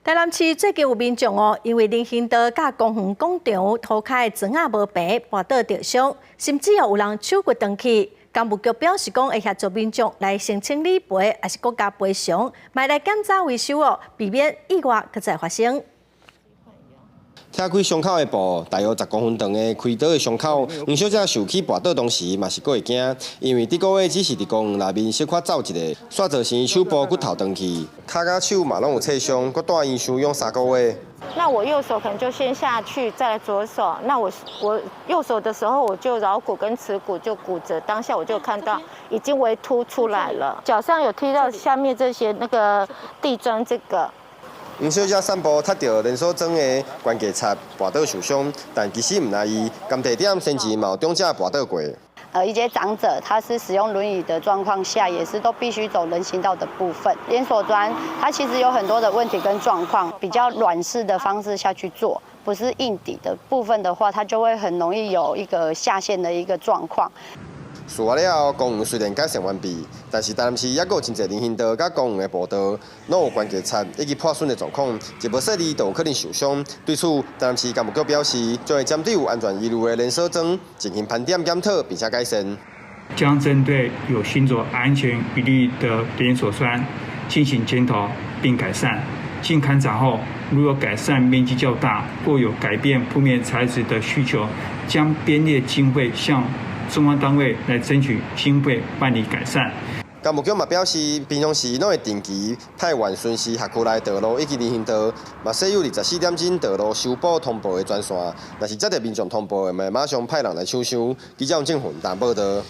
台南市最近有民眾哦，因為人行道佮公園廣場塗跤的磚仔無平，跋倒著傷，甚至哦有人手骨斷去。工務局表示講，會協助民眾來申請理賠，抑是國家賠償，嘛來檢查維修哦，避免意外閣再發生。拆開傷口的布，大約10公分長的開刀的傷口，黃小姐受氣跋倒當時嘛是閣會驚，因為頂個月只是佇公園內面小可走一下，煞造成手部骨頭斷去，跤佮手嘛攏有切傷，閣蹛院休養3個月。那我右手可能就先下去，再來左手。那我右手的時候，我就橈骨跟尺骨就骨折，當下我就看到已經微凸出來了，腳上有踢到下面這些那個地磚，這個。黃小姐散步踢著連鎖磚的懸架插，跋倒受傷，但其實毋但伊，仝地點先前嘛有長者跋倒過。一些長者他是使用輪椅的狀況下，也是都必須走人行道的部分。連鎖磚它其實有很多的問題跟狀況，比較軟式的方式下去做，不是硬底的部分的話，它就會很容易有一個下陷的一個狀況。事發了後，公園雖然改善完畢，但是台南市猶閣有真濟人行道佮公園的步道，攏有懸架插以及破損的狀況，一無細膩就有可能受傷。對此，台南市工務局表示，將會針對有安全疑慮的連鎖磚進行盤點檢討，並且改善。將針對有行走安全疑慮的連鎖磚進行檢討並改善。經勘查後，如有改善面積較大或有改變鋪面材質的需求，將編列經費向中央單位來爭取經費辦理改善。工務局嘛表示，平常時攏會定期派員巡視轄區內道路以及人行道，嘛設有24點鐘道路修補通報的專線。若是接著民眾通報，會馬上派人來搶修。記者王正雲報導。